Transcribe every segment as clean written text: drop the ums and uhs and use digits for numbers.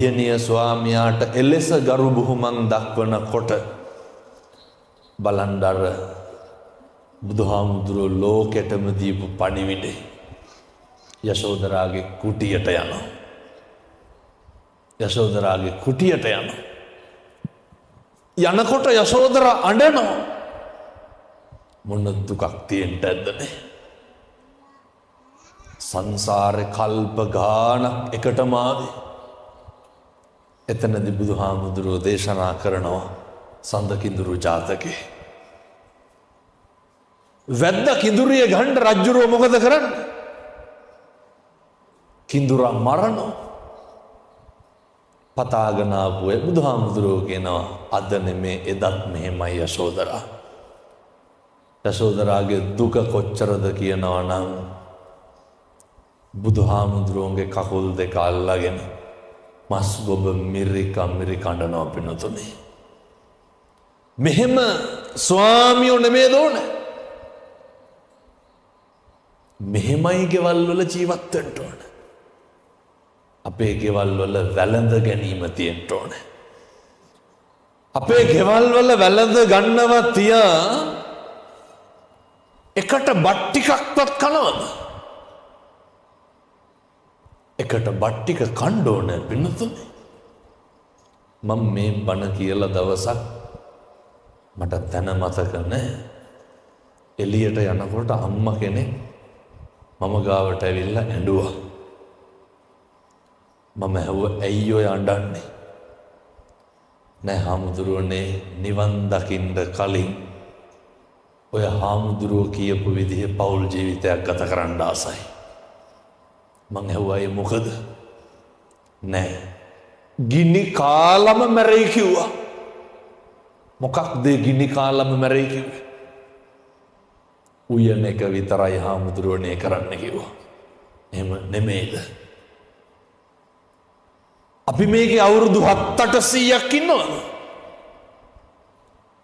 දියණිය ස්වාමියාට එලෙස ගරු බුහුමන් දක්වනකොට බලන්න අර බුදුහාමුදුරුවෝ ලෝකෙටම දීපු පණිවිඩේ යශෝදරාගේ කුටියට යනවා. යශෝදරාගේ කුටියට යනවා. යනකොට යශෝදරා අඬනවා. මොන දුකක් තියෙන්න ඇද්ද නේ? සංසාරේ කල්ප ගාණක් එකටම ආවේ. එතනදී බුදුහාමුදුරුවෝ දේශනා කරනවා සඳ කිඳුරු ජාතකේ. වැද්ද කිඳුරිය ගන්න රජුරෝ මොකද කරන්නේ? කිඳුරා මරනවා. පතාගෙන ආපු අය බුදුහාමුදුරුවෝ කියනවා අද නෙමේ එදත් මෙහෙමයි යශෝදරා. යශෝදරාගේ දුක කොච්චරද කියනවා නම් බුදුහාමුදුරුවන්ගේ කකුල් දෙක අල්ලගෙන මස් ගොබ මිරික මිරික අඬනවා පිනතුනේ. මෙහෙම ස්වාමියෝ නෙමේ දෝනේ. මෙහෙමයි ගෙවල් වල ජීවත් වෙන්න ඕන. අපේ ගෙවල් වල වැළඳ ගැනීම තියෙන්න ඕන. අපේ ගෙවල් වල වැළඳ ගන්නව තියා එකට බත් ටිකක්වත් කනවද? එකට බත් ටික කන්න ඕනේ පින්නතුනේ. මම මේ බණ කියලා දවසක් මට තැන මතක නෑ. එළියට යනකොට අම්මා කෙනෙක් මම ගාවට ඇවිල්ලා ඇඬුවා. මම ඇහුවා ඇයි ඔය අඬන්නේ? නෑ හාමුදුරුවනේ, නිවන් දකින්න කලින් ඔය හාමුදුරුවෝ කියපු විදිහේ පෞල් ජීවිතයක් ගත කරන්න ආසයි. මං ඇහුවා ඒ මොකද? නෑ ගිනි කාලම මැරෙයි කිව්වා. මොකක්ද ඒ ගිනි කාලම මැරෙයි කිව්වේ? උයන එක විතරයි හාමුදුරුවනේ කරන්න කිව්වා. එහෙම නෙමෙයිද? අපි මේකේ අවුරුදු 700-800ක් ඉන්නවද?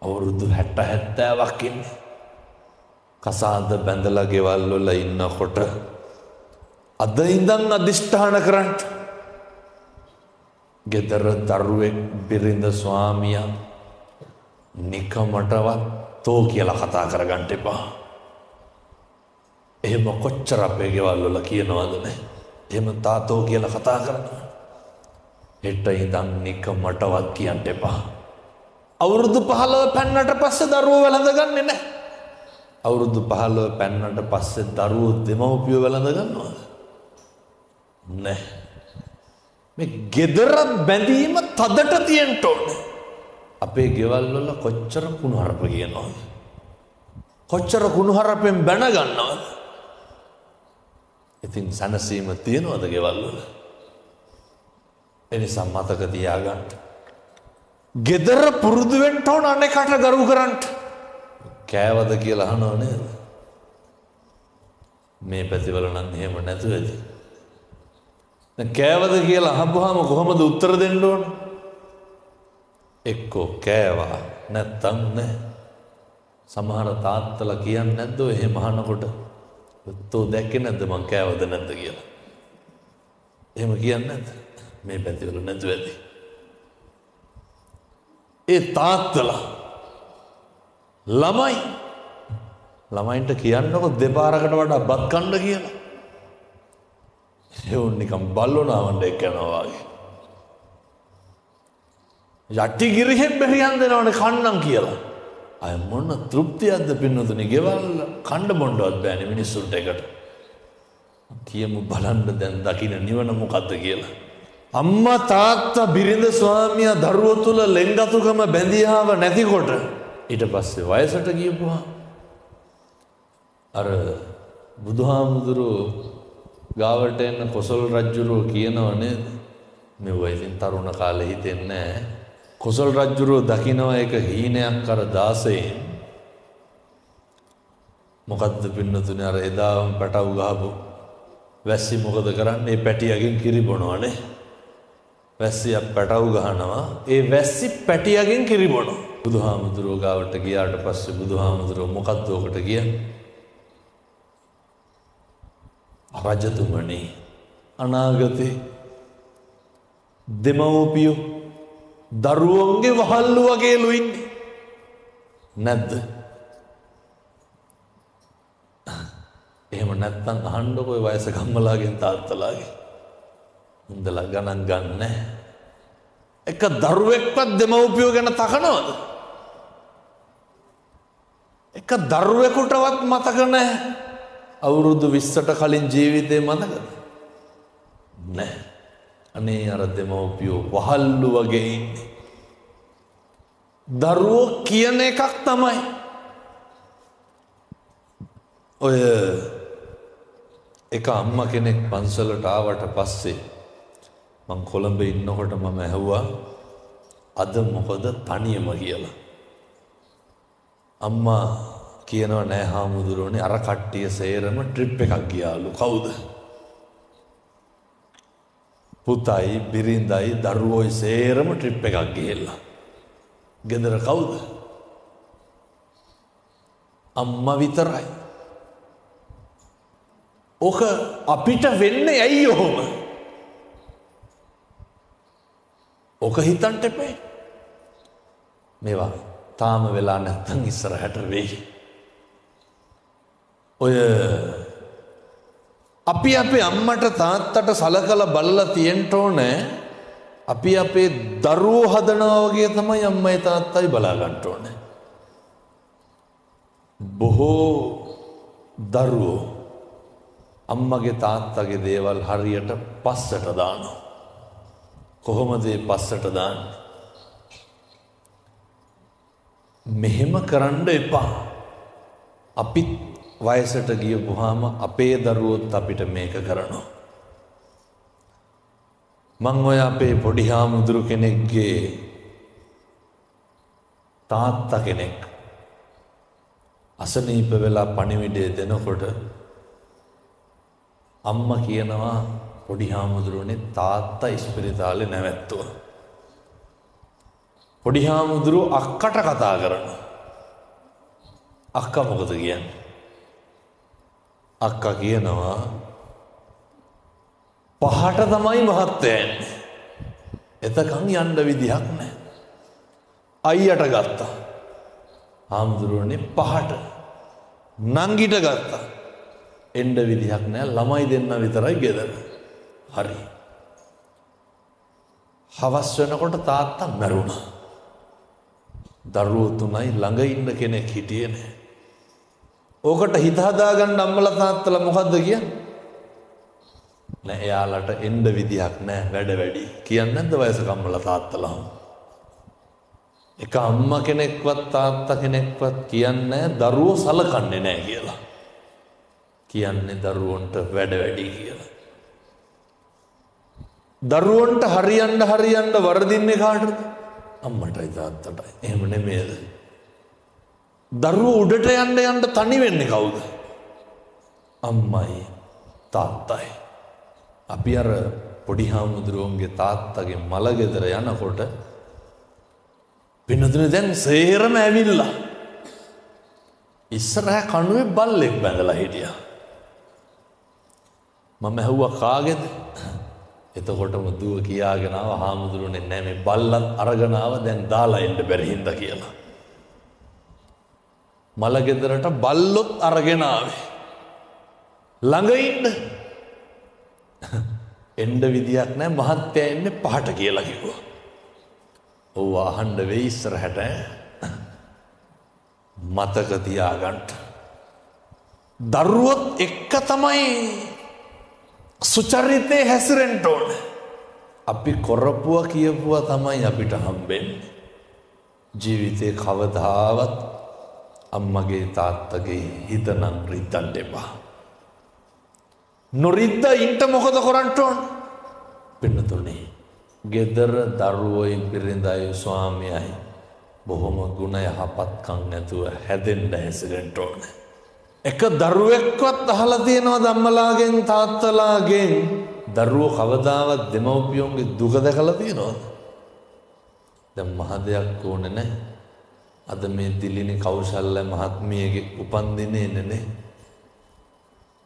අවුරුදු 60-70ක් ඉන්නේ. කසාද බැඳලා ගෙවල් වල ඉන්නකොට අද ඉඳන් අදිෂ්ඨාන කරන්න. ගෙදර දරුවෙක් බිරිඳ ස්වාමියා නිකමටවත් තෝ කියලා කතා කරගන්න එපා. එහෙම කොච්චර අපේ ගෙවල් වල කියනවද නේ? එහෙම තාතෝ කියලා කතා කරනවා. හෙට ඉඳන් නිකමටවත් කියන්න එපා. අවුරුදු 15 පැන්නට පස්සේ දරුවෝ වැළඳගන්නේ නැහැ. අවුරුදු 15 පැන්නට පස්සේ දරුවෝ දෙමව්පියෝ වැළඳ ගන්නවද? නෑ. මේ ගෙදර බැඳීම තදට තියෙන්න ඕනේ. අපේ ගෙවල් වල කොච්චර කුණුහරුප කියනවද? කොච්චර කුණුහරුපෙන් බැන ගන්නවද? ඉතින් සැනසීම තියෙනවද ගෙවල් වල? එනිසා මතක තියාගන්න. ගෙදර පුරුදු වෙන්න ඕන අනේකට ගරු කරන්න. කෑවද කියලා අහනව නේද? මේ පැතිවල නම් එහෙම නැතුව ඇති. දැන් කෑවද කියලා අහපුවාම කොහොමද උත්තර දෙන්න ඕන? එක්කෝ කෑවා නැත්තම් නෑ. සමහර තාත්තලා කියන්නේ නැද්ද ඔය එහෙම අහනකොට? තෝ දැක්කේ නැද්ද මං කෑවද නැද්ද කියලා? එහෙම කියන්නේ නැද්ද? මේ පැතිවල නැතුව ඇති. ඒ තාත්තලා ළමයි ළමයින්ට කියන්නකො දෙපාරකට වඩා බත් කන්න කියලා. ඒ උන් නිකන් බල්ලෝ නාවන්න එක්ක යනවා වගේ. යටි ගිරිහෙන් බෙරියන් දෙනවනේ කන්නම් කියලා. අය මොන තෘප්තියක්ද පින්නතුනි, ගෙවල් කණ්ඩ බොණ්ඩවත් බෑනේ මිනිස්සුන්ට එකට. කියමු බලන්න දැන් දකින්න නිවන මොකද්ද කියලා. අම්මා තාත්තා බිරිඳ ස්වාමියා දරුවෝ තුල ලෙන්ගතුකම බැඳියාව නැතිකොට ඊට පස්සේ වයසට ගියපුවා අර බුදුහාමුදුරුවෝ ගාවට එන්න කොසල් රජුරෝ කියනව නේද? මෙව්වා ඉතින් තරුණ කාලේ හිතෙන්නේ නෑ. කොසල් රජුරෝ දකිනවා එක හීනයක් අර දාසයෙන්. මොකද්ද පින්නතුනේ අර එදාම පැටව් ගහපු වැස්සි මොකද කරන්නේ? පැටියගෙන් කිරි බොනවනේ. වැස්සියක් පැටව් ගහනවා. ඒ වැස්සි පැටියගෙන් කිරි බොනවා. බුදුහාමුදුරුවෝ ගාවට ගියාට පස්සේ බුදුහාමුදුරුවෝ මොකද්ද ඔකට කියන්නේ? රජතුමනි, අනාගතේ දෙමව්පියෝ දරුවන්ගේ වහල්ලු වගේලු ඉන්නේ. නැද්ද? එහෙම නැත්තම් අහන්නකෝ ඔය වයසක අම්මලාගෙන් තාත්තලාගෙන්. උන්දලා ගණන් ගන්නෑ. එක දරුවෙක්වත් දෙමව්පියෝ ගැන තකනවද? එක දරුවෙකුටවත් මතක නැහැ. අවුරුදු 20ට කලින් ජීවිතේ මතකද? නැහැ. අනේ අර දෙමව්පියෝ වහල්ලු වගේ ඉන්නේ. දරුවෝ කියන එකක් තමයි. ඔය එක අම්මා කෙනෙක් පන්සලට ආවට පස්සේ මං කොළඹ ඉන්නකොට මම ඇහුවා අද මොකද තනියම කියලා. අම්මා කියනවා නෑ හාමුදුරුවනේ අර කට්ටිය සේරම ට්‍රිප් එකක් ගියාලු. කවුද? පුතයි බිරිඳයි දරුවෝයි සේරම ට්‍රිප් එකක් ගිහිල්ලා. ගෙදර කවුද? අම්මා විතරයි. ඕක අපිට වෙන්නේ ඇයි ඔහොම? ඕක හිතන්න එපා. මේවා තාම වෙලා නැත්තම් ඉස්සරහට වෙයි. ඔය අපි අපේ අම්මට තාත්තට සලකලා බලලා තියෙන්න ඕනේ. අපි අපේ දරුවෝ හදනවා වගේ තමයි අම්මයි තාත්තයි බලා ගන්න ඕනේ. බොහෝ දරුවෝ අම්මගේ තාත්තගේ දේවල් හරියට පස්සට දානවා. කොහොමද ඒ පස්සට දාන්නේ? මෙහෙම කරන්න එපා. අපිත් වයසට ගියපුවාම අපේ දරුවොත් අපිට මේක කරනවා. මං ඔය අපේ පොඩි හාමුදුරු කෙනෙක්ගේ තාත්තා කෙනෙක් අසනීප වෙලා පණිවිඩය දෙනකොට අම්මා කියනවා පොඩි හාමුදුරුවනේ තාත්තා ඉස්පිරිතාලේ නැවැත්තුවා. පොඩි හාමුදුරුවෝ අක්කට කතා කරනවා. අක්කා මොකද කියන්නේ? අක්කා කියනවා පහට තමයි මහත්තයා එන්නේ. එතකන් යන්න විදිහක් නැහැ. අයියට ගත්තා. හාමුදුරුවනේ පහට. නංගිට ගත්තා. එන්න විදිහක් නැහැ. ළමයි දෙන්න විතරයි ගෙදර. හරි. හවස් වෙනකොට තාත්තා මැරුණා. දරුවෝ තුනයි ළඟ ඉන්න කෙනෙක් හිටියේ නෑ. ඕකට හිත හදාගන්න අම්මලා තාත්තලා මොකද්ද කියන්නේ? නෑ එයාලට එන්න විදිහක් නෑ, වැඩ වැඩි. කියන්නේ නැද්ද වයසක අම්මලා තාත්තලා? එක අම්මා කෙනෙක්වත් තාත්තා කෙනෙක්වත් කියන්නේ දරුවෝ සලකන්නේ නෑ කියලා. කියන්නේ දරුවන්ට වැඩ වැඩි කියලා. දරුවන්ට හරියන්න හරියන්න වරදින්නේ කාටද? අම්මටයි තාත්තටයි. එහෙම නෙමෙයිද? දරුවෝ උඩට යන්න යන්න තනි වෙන්නේ කවුද? අම්මයි තාත්තයි. අපි අර පොඩි හාමුදුරුවන්ගේ තාත්තගේ මල ගෙදර යනකොට පින්නතුනේ දැන් සේරම ඇවිල්ලා ඉස්සරහ කණුවේ බල්ලෙක් බැඳලා හිටියා. මම ඇහුවා කාගේද? එතකොටම දුව කියාගෙන ආවා හාමුදුරුවනේ නෑ මේ බල්ලත් අරගෙන ආවා දැන් දාලා එන්න බැරි හින්දා කියලා. මල ගෙදරට බල්ලොත් අරගෙන ආවේ. ළඟ ඉන්න එන්න විදියක් නෑ මහත්තයා එන්නේ පහට කියලා කිව්වා. ඔව් අහන්න වෙයි ඉස්සරහට මතක තියාගන්න. දරුවොත් එක්ක තමයි සුචරිතේ හැසිරෙන්න ඕන. අපි කරපුවා කියපුවා තමයි අපිට හම්බෙන්නේ. ජීවිතේ කවදාවත් අම්මගේ තාත්තගේ හිත නම් රිද්දන්න එපා. නොරිද්ද ඉන්න මොකද කරන්න ඕන? පින්නතුනේ ගෙදර දරුවෝයි බිරිඳයි ස්වාමියයි බොහොම ගුණ යහපත්කම් නැතුව හැදෙන්න හැසිරෙන්න ඕන. එක දරුවෙක්වත් අහලා තියෙනවද අම්මලාගෙන් තාත්තලාගෙන් දරුවෝ කවදාවත් දෙමව්පියන්ගේ දුක දැකලා තියෙනවද? දැන් මහ දෙයක් ඕනේ නැහැ. අද මේ දිලිනි කෞශල්‍ය මහත්මියගේ උපන්දිනේ නේ.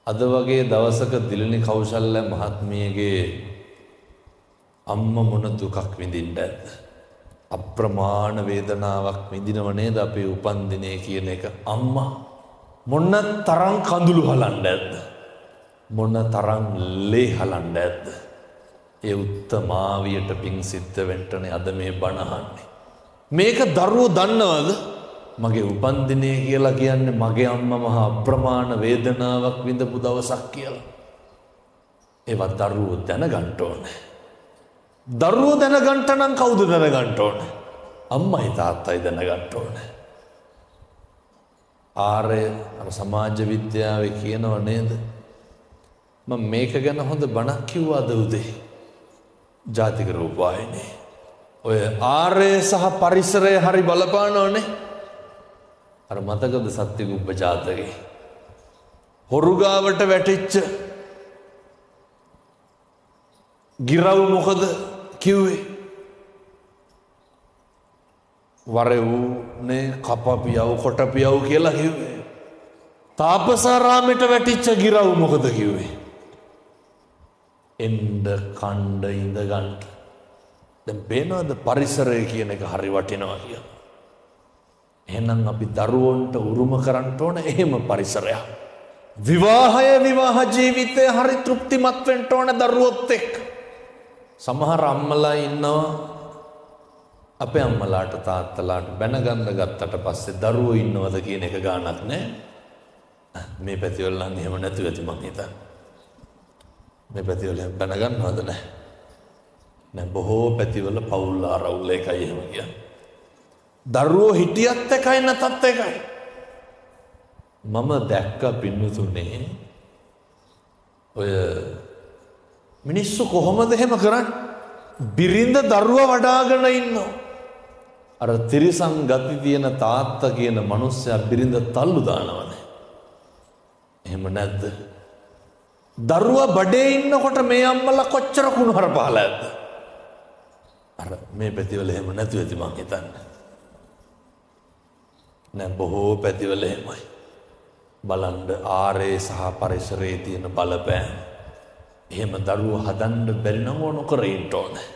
අද වගේ දවසක දිලිනි කෞශල්‍ය මහත්මියගේ අම්මා මොන දුකක් විඳින්න ඇද්ද? අප්‍රමාණ වේදනාවක් විඳිනව නේද අපේ උපන්දිනය කියන එක? අම්මා මොන තරම් කඳුළු හලන්න ඇද්ද? මොන තරම් ලේ හලන්න ඇද්ද? ඒ උත්තමාවියට පිං සිද්ධ වෙන්නනේ අද මේ බණ අහන්නේ. මේක දරුවෝ දන්නවද? මගේ උපන්දිනය කියලා කියන්නේ මගේ අම්මා මහා අප්‍රමාණ වේදනාවක් විඳපු දවසක් කියලා. ඒවා දරුවෝ දැනගන්න ඕනේ. දරුවෝ දැනගන්න නම් කවුද දැනගන්න ඕනේ? අම්මයි තාත්තයි දැනගන්න ඕනේ. ආර්ය අර සමාජ විද්‍යාවේ කියනව නේද? මම මේක ගැන හොඳ බණක් කිව්වා අද උදේ. ජාතික රූපවාහිනියේ. ඔය ආර්ය සහ පරිසරය හරි බලපානවනේ. අර මතකද සත්‍යගුබ්බ ජාතකේ? හොරු ගාවට වැටිච්ච ගිරව් මොකද කිව්වේ? වරෙව්නේ කපපියව් කොටපියව් කියලා කිව්වේ. තාපසාරාමෙට වැටිච්ච ගිරව් මොකද කිව්වේ? එන්න කණ්ඩ ඉඳ ගන්න. දැන් පේනවද පරිසරය කියන එක හරි වටිනවා කියලා? එහෙනම් අපි දරුවන්ට උරුම කරන්න ඕන එහෙම පරිසරයක්. විවාහය විවාහ ජීවිතය හරි තෘප්තිමත් වෙන්න ඕන දරුවොත් එක්ක. සමහර අම්මලා ඉන්නවා අපේ අම්මලාට තාත්තලාට බැනගන්න ගත්තට පස්සේ දරුවෝ ඉන්නවද කියන එක ගාණක් නෑ. මේ පැතිවල නම් එහෙම නැතුව ඇති මං හිතන්නේ. මේ පැතිවල එහෙම බැන ගන්නවද නෑ? නෑ, බොහෝ පැතිවල පවුල් ආරවුල් එකයි එහෙම කියන්නේ. දරුවෝ හිටියත් එකයි නැතත් එකයි. මම දැක්ක පින්නතුනේ ඔය මිනිස්සු කොහොමද එහෙම කරන්නේ? බිරිඳ දරුවා වඩාගෙන ඉන්නවා. අර තිරිසන් ගති තියෙන තාත්තා කියන මනුස්සයා බිරිඳ තල්ලු දානවනේ. එහෙම නැද්ද? දරුවා බඩේ ඉන්නකොට මේ අම්මලා කොච්චර කුණුහරුප පහල ඇද්ද? අර මේ පැතිවල එහෙම නැතුව ඇති මං හිතන්නේ. නෑ, බොහෝ පැතිවල එහෙමයි. බලන්න ආරේ සහ පරිසරයේ තියෙන බලපෑම. එහෙම දරුවෝ හදන්න බැරි නම් ඕන නොකර ඉන්න ඕනේ.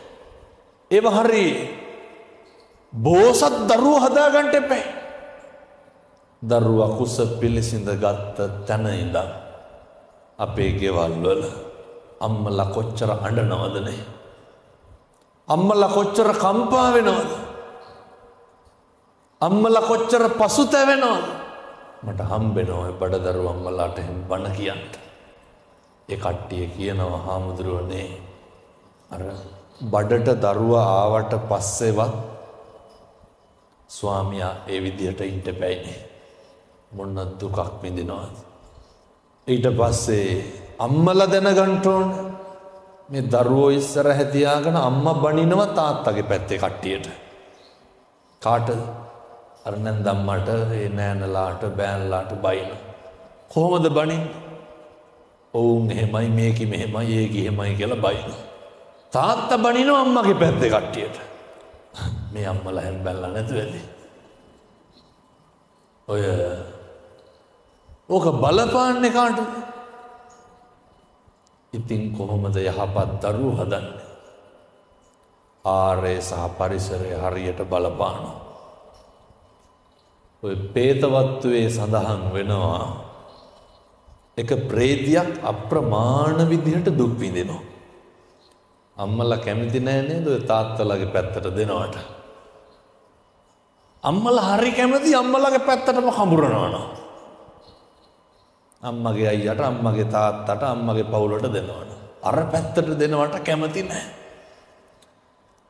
ඒව හරි බෝසත් දරුවෝ හදාගන්න එපා. දරුවා කුස පිළිසිඳ ගත්ත තැන ඉඳන් අපේ ගෙවල් වල අම්මලා කොච්චර අඬනවද නේ? අම්මලා කොච්චර කම්පා වෙනවද? අම්මලා කොච්චර පසුතැවෙනවද? මට හම්බෙනවා ඔය බඩදරුව අම්මලාට එහෙම බණ කියන්න. ඒ කට්ටිය කියනවා හාමුදුරුවනේ අර බඩට දරුවා ආවට පස්සේවත් ස්වාමියා ඒ විදිහට ඉන්න බෑනේ. මොන දුකක් විඳිනවද? ඊට පස්සේ අම්මලා දැනගන්න ඕන මේ දරුවෝ ඉස්සරහ තියාගෙන අම්මා බනිනවා තාත්තගේ පැත්තේ කට්ටියට. කාටද? අර නැන්දම්මට, ඒ නෑනලාට, බෑන්ලාට බයින. කොහොමද බනින්නේ? ඔවුන් එහෙමයි, මේකි මෙහෙමයි, ඒකි එහෙමයි කියලා බයින. තාත්තා බනිනවා අම්මගේ පැත්තේ කට්ටියට. මේ අම්මලා හැම බැලලා නැතුව ඇති. ඔය ඕක බලපාන්නේ කාටද? ඉතින් කොහොමද යහපත් දරුවෝ හදන්නේ? ආරේ සහ පරිසරය හරියට බලපානවා. ඔය පේතවත්තුවේ සඳහන් වෙනවා එක ප්‍රේතියක් අප්‍රමාණ විදිහට දුක් විඳිනවා. අම්මලා කැමති නෑ නේද ඔය තාත්තලාගේ පැත්තට දෙනවට? අම්මලා හරි කැමති අම්මලාගේ පැත්තටම කඹරනවා නෝ. අම්මගේ අයියට, අම්මගේ තාත්තට, අම්මගේ පවුලට දෙනවනේ. අර පැත්තට දෙනවට කැමති නෑ.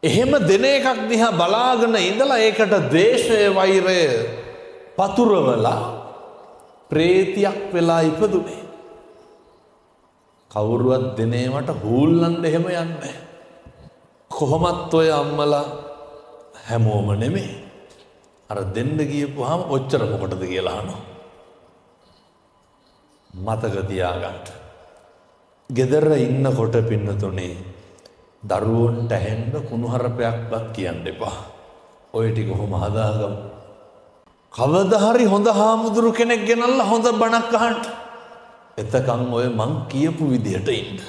එහෙම දෙන එකක් දිහා බලාගෙන ඉඳලා ඒකට ද්වේෂය, වෛරය පතුරවලා ප්‍රේතියක් වෙලා ඉපදුනේ. කවුරුවත් දෙන ඒවට හූල්ලන්න එහෙම යන්නේ. කොහොමත් ඔය අම්මලා හැමෝම නෙමෙයි. අර දෙන්න ගියපුවාම ඔච්චර මොකටද කියලා අහනවා. මතක තියාගන්න. ගෙදර ඉන්නකොට පින්නතුනේ දරුවන්ට ඇහෙන්න කුණුහරුපයක්වත් කියන්න එපා. ඔය ටික කොහොම හදාගමු. කවදා හරි හොඳ හාමුදුරු කෙනෙක් ගෙනල්ලා හොඳ බණක් අහන්න. එතකන් ඔය මං කියපු විදිහට ඉන්න.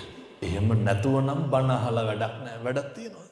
එහෙම නැතුව නම් බණ අහලා වැඩක් නෑ. වැඩක් තියෙනවද?